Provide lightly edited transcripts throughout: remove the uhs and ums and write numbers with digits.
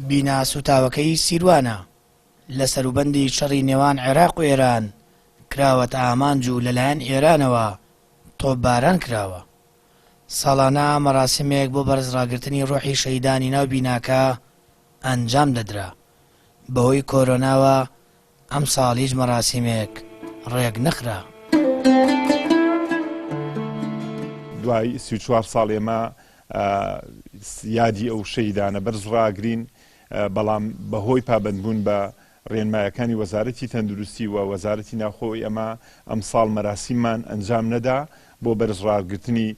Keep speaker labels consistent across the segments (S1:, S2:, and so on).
S1: بینا سووتاوەکەی سیروانە، لە سەروبەندی شەڕی نێوان عێراق و ئێران کراوەتە ئامانج و لەلایەن ئێرانەوە تۆپباران کراوە. ساڵانە مەراسیمێک بۆ بەرزڕاگرتنی ڕۆحی شەهیدانی ناو بیناکە ئەنجام دەدرا، بەهۆی کۆرۆناوە ئەمساڵ هیچ مەراسیمێک ڕێک نەخرا.
S2: دوای 34 ساڵ ئێمە یادی ئەو شەهیدانە بەرز ڕاگرین، بەڵام بەهۆی پابەندبوون بە ڕێنمایەکانی وەزارەتی تەندروستی و وەزارەتی ناوخۆ ئێمە ئەمساڵ مەراسیممان ئەنجام نەدا بۆ بەرز ڕاگرتنی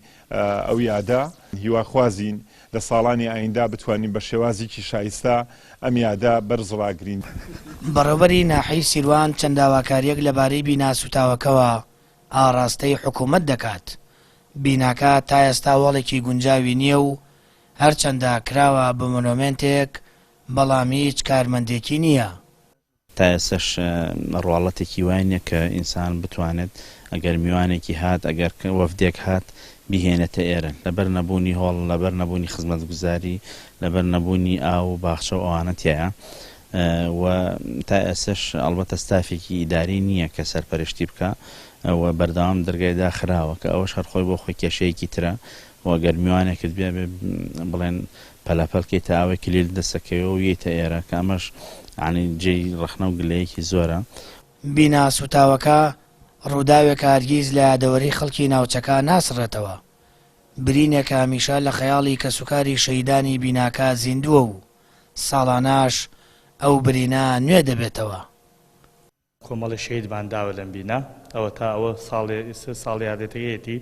S2: ئەو یادە، هیواخوازین لە ساڵانی ئایندە بتوانین بە شێوازیکی شایستە ئەم یادە بەرز ڕاگرین.
S1: بەڕێوبەری ناحیەی سیروان چەند داواکارییەک لەبارەی بینا سوتاوەکەوە ئاڕاستەی حکومەت دەکات، بیناکە تا ئێستا هۆڵێکی گونجاوی نییە و هەرچەندە کراوە بە مۆنۆمێنتێک بەڵام هیچ کارمەندێکی نییە.
S3: تا ئێستەش ڕواڵەتێکی وای نیە کە ئینسان بتوانێت ئەگەر میوانێکی هات ئەگەر وەفدێک هات بیهێنێتە ئێرە لەبەر نەبوونی هۆڵ لەبەر نەبوونی خزمەتگوزاری لەبەر نەبوونی ئاو و باخچە و ئەوانە تیایە و تا ئێستەش ئەڵبەتە ستافێکی ئیداری نییە کە سەرپەرشتی بکا و بەردەوام دەرگای داخراوە کە ئەوەش هەر خۆی بۆ خۆی کێشەیەکی ترە و گەر میوانێکت بێ ئەبێ بڵێن پەلەپەل کەی تا ئەوەی کلیلت دەست ئەکەوێ و یەیتە ئێرە کە ئەمەش یانی جێی ڕەخنە و گلەیەکی زۆرە.
S1: بینا سووتاوەکە ڕووداوێکە هەرگیز لە یادەوەری خەڵکی ناوچەکە ناسڕێتەوە، برینێکە هەمیشە لە خەیاڵی کەسوکاری شەهیدانی بیناکە زیندووە و ساڵانەش ئەو برینە نوێ دەبێتەوە.
S4: کۆمەڵی شەهیدمان داوە لەم بینا ئەوەتا ئەوە ساڵێ ئیستا ساڵیادەکەیەتی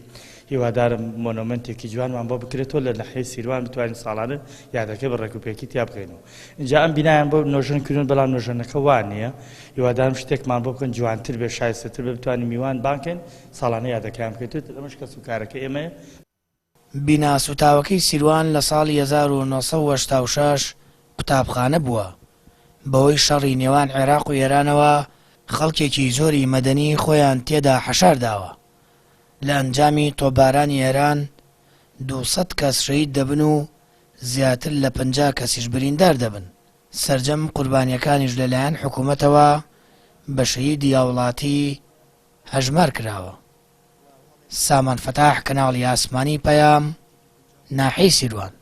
S4: هیوادارم مۆنۆمێنتێکی جوانمان بۆ بکرێتەوە لە نەحیەی سیروان بتوانین ساڵانە یادەکەی بە ڕێکوپێکی تیا بکەینەوە ئینجا ئەم بینایان بۆ نۆژەن کردون بەڵام نۆژەنەکە وا نییە هیوادارم شتێکمان بۆ بکەن جوانتر بێ شایستەتر بێ بتوانین میوان بانکەین ساڵانە یادەکەیان بکەیت ئەمەش کەس و کارەکە ئێمەیە.
S1: بینا سوتاوەکەی سیروان لە ساڵی 1986 قوتابخانە بووە، بەهۆی شەڕی نێوان عێراق و ئێرانەوە خەڵکێکی زۆری مەدەنی خۆیان تێدا حەشار داوە. لە ئەنجامی تۆپبارانی ئێران 200 کەس شەهید دەبن و زیاتر لە 50 کەسیش بریندار دەبن. سەرجەم قوربانییەکانیش لەلایەن حکومەتەوە بە شەهیدی هاوڵاتی هەژمار کراوە. سامان فەتاح کەناڵی ئاسمانی پەیام، ناحیەی سیروان.